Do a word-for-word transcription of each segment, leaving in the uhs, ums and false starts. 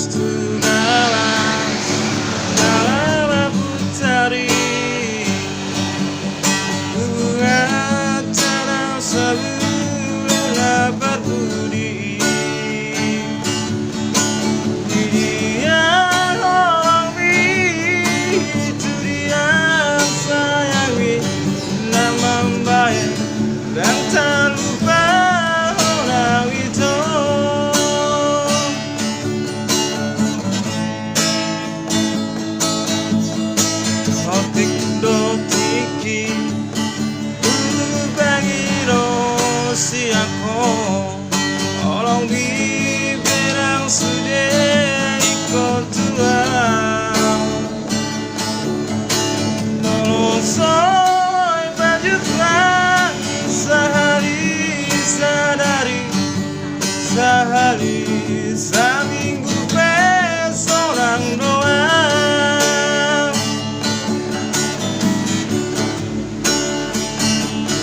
Tunalas, tunalas putari. Buat tanam sabulan lapar budi. Dia orang mi, itu dia sayang mi, na mambahen, dang talupa orang itu. Otik do tingki, ubangi do sian ho, holong bibir nang sude ingkon tu ahu. Molo so boi pajumpang, sahali sadari, sahali saminggu pe sonang do ahu.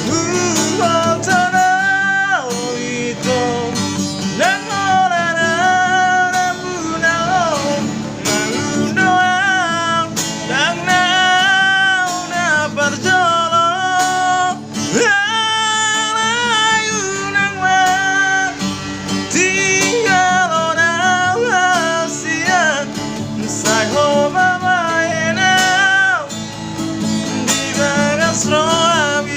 Huboto do ito, nang holan na muna on, malum do ahu, dang na ahu na parjolo. Alai unang ma tinggalhon ahu hasian, sai ho ma bahen ahu di bagas rohami.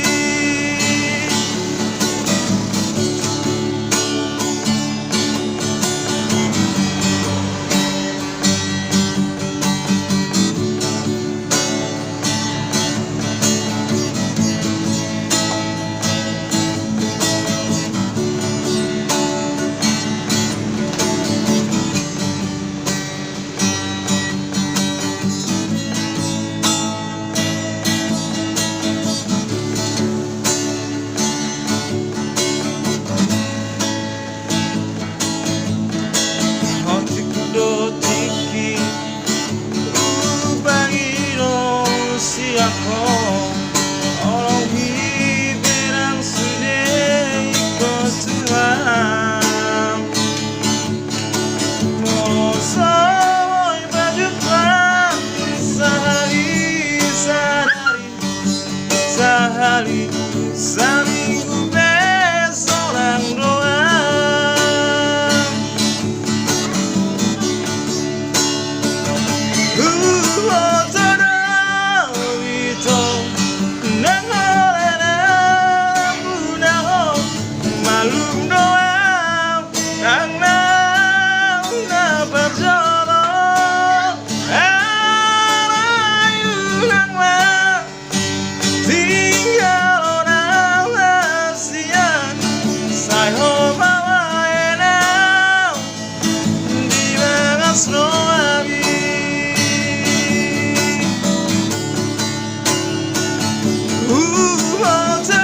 Otik do tingki, ubangi do sian ho, holong bibir nang sude ingkon tu ahu. Molo so boi pajumpang, sahali sadari, sahali saminggu pe sonang do ahu. Huboto do ito, nang holan na muna on, malum do ahu, dang na ahu na parjolo. Alai unang ma tinggalhon ahu hasian, sai ho ma bahen ahu di bagas rohami. Huboto